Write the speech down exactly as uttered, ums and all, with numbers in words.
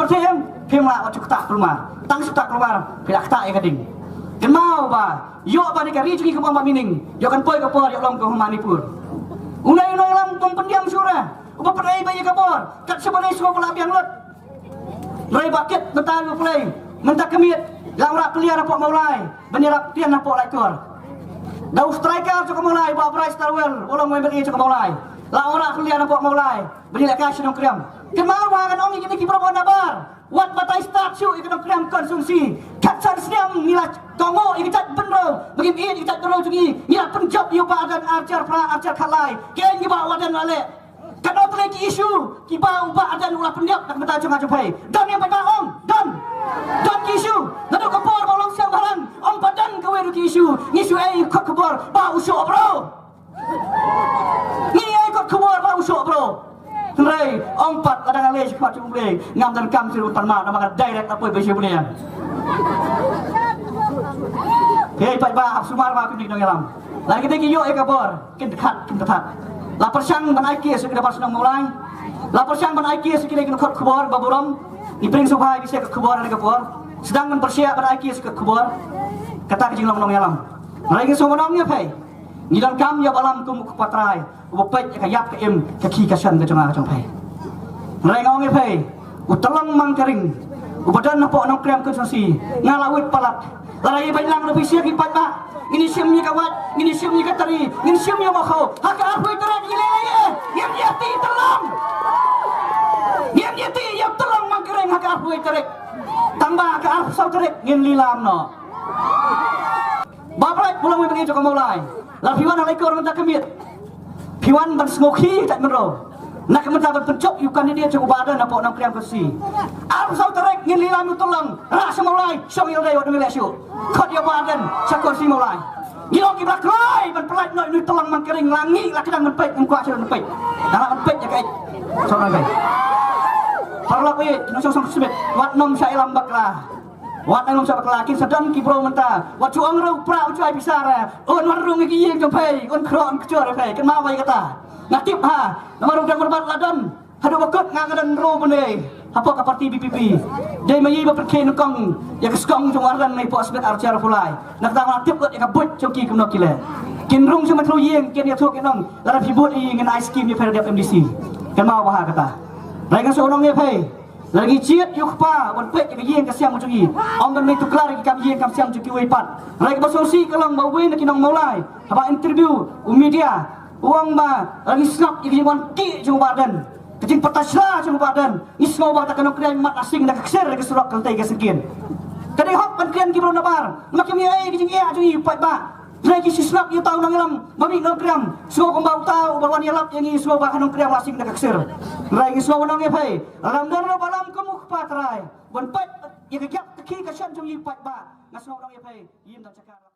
Pyrthei em, phim lah wat shu ktah kulmar. Tang shu ktah kulmar, phi lah ktah ïa ka ding. Kynmaw ba ïoh ba ne ka ri jong ngi ka bym ba mining, ïoh kan poi ka por ïoh long ka Manipur. Une une lam bym pyndiam shuh re. Uba pynai ba ïa ka bor, kat sha ba ne shu ba la biang lut. Hynrei ba kit mynta u play, mynta ka miet, la u rah pylliar hapoh Mawlai, ban ïarap tian hapoh Laitkor. Da u striker jong ka Mawlai, ba Bryce Terwell, u long u M L A jong ka Mawlai. La u rah pylliar hapoh Mawlai, ban ïalehkai sha Nongkrem. Kynmaw ba ngan ong ïa kine ki briew nabar. Wat batai start shuh ïa ka Nongkrem constituency. Khatsan snem ngi la kohnguh ïa ka jaitbynriew. Ba ngim ïeit ïa ka jaitbynriew jong ngi. Ngi la pynjop ïa u Bah Ardent ar hajar phra, ar hajar khatlai. Ki ïeng ïa u Bah Ardent la leh. Katno tylli ki issue kiba u Bah Ardent u la pyndep na ka bynta jong nga jong phi. Don ïa u Bah Ardent, don. Don ki issue. Naduh ka por ba u long seng bhalang, ym pat don kawei ruh ki issue. Ngi shu ai kot khubor ba u shoh bro. Ngi ai kot khubor ba u shoh bro. Hynrei ong pat lada nga leit sha khmat jong U Blei, ngam donkam shuh ruh ban mad namar nga direct la poi bad sha U Blei. Hei paidbah, ap sumar ba phi nik nongïalam. Lada kine ki ïoh ïa ka bor, kin khat, kin khat. La pyrshang ban ai case ïa ki dkhot shnong Mawlai. La pyrshang ban ai case ïa kine ki kot khubor ba burom. Ngi pyrshang sngewbha ïa ki kot khubor ha kane ka por. Sdang ban pyrshang ban ai case ïa ki kot khubor. Kata ka jinglong nongïalam. Hynrei ngi sngewbha ong ïa phi. Ngi donkam ïa u Bah Lam kum u kpa trai, uba peit ïa ka ïap ka im, ka khih ka shan ka jong nga ka jong phi. Hynrei nga ong ïa phi, u Tyllong Mangkring, uba don hapoh Nongkrem constituency, nga la wit palat. Lada ïa beit lang da phi sha ki paidbah, ngin ïa shim ïa ka wait, ngin ïa shim ïa ka tari, ngin ïa shim ïa u makhot. Ha ka arphew tarik ngin ïa leit, ngin ïa tih Tyllong. Ngin ïa tih ïa u Tyllong Mangkring ha ka arphew tarik. Tang ba ha ka arphew saw tarik ngin lilam noh. Bah Bright, ba long u M L A jong ka Mawlai. La phi wan ha Laitkor mynta ka miet. Phi wan ban sngewkhih ïa ka jaitbynriew. Na ka bynta ban pynjop ïa u candidate jong u Bah Ardent hapoh Nongkrem constituency. Arphew saw tarik ngin lilam ïa u Tyllong. Rah sha Mawlai, shong ïa lade wat ym leh shuh. Khot ïa u Bah Ardent sha constituency Mawlai. Ngi long kiba la kloi ban pyllait noh ïa u Tyllong Mangkring, la ngi la kdang ban peit, ngim kwah shuh ban peit. Dang lah ban peit ïa ka eit. Song nang kai. Paralok ïeit, nongshong song smet. Wat nym shah ïalam bakla. Wat nang ym shah bakla, kin sa don ki briew mynta. Wat shu ong ruh Prah u shu ai pisa re. Un wan rung ïa ki ïing jong phi, un khroh un kjor ïa phi. Kynmaw ba ïa kata. Nga tip ha, namar u dang marbat la don. Haduh ba kut nga nga don ruh bun ei. Hapoh ka parti V P P. Dei ma ïa ba pynkhie nyngkong ïa ka skong jong u Ardent na i poh sbit ar hajar phew lai. Na kata nga tip kut ïa ka buit jong ki kumno ki leh. Kin rung sha ma tlu ïing, kin ïathuh kin ong, lada phi vote ïa ngi ngan ai skim ïa phi da dep M D C. Kynmaw ba ha kata. Hynrei nga shu ong ïa phi. Lada ngi jied ïa u kpa ban peit ïa ka ïing ka sem jong ngi, ym ban mih tuklar ïa ki kam ïing kam sem jong kiwei pat. Hynrei kaba sngewsih ka long ba uwei na ki nong Mawlai, haba interview u media, u ong ba lada ngi sngap ïa ka jingwan kiew jong u Bah Ardent, ka jingpyntashla jong u Bah Ardent, ngi sngew ba kata ka Nongkrem mat la sing na ka ksir ka surok ka lynti ka syngkien. Ka dei hok ban kren ki briew nabar, namar kim ïohi ïa ka jingeh jong ngi paidbah. Hynrei ki shu sngap ïa uta u nongïalam ba mih Nongkrem. Sngew kumba uta uba wan ïalap ïa ngi, sngew ba ka Nongkrem la sing na ka ksir. Hynrei ngi sngew ban ong ïa phi, lada ym don ruh Bah Lam kum u kpa trai ban peit ïa ka ïap ka khih ka shan jong ngi paidbah, nga sngew ban ong ïa phi, ym don jaka.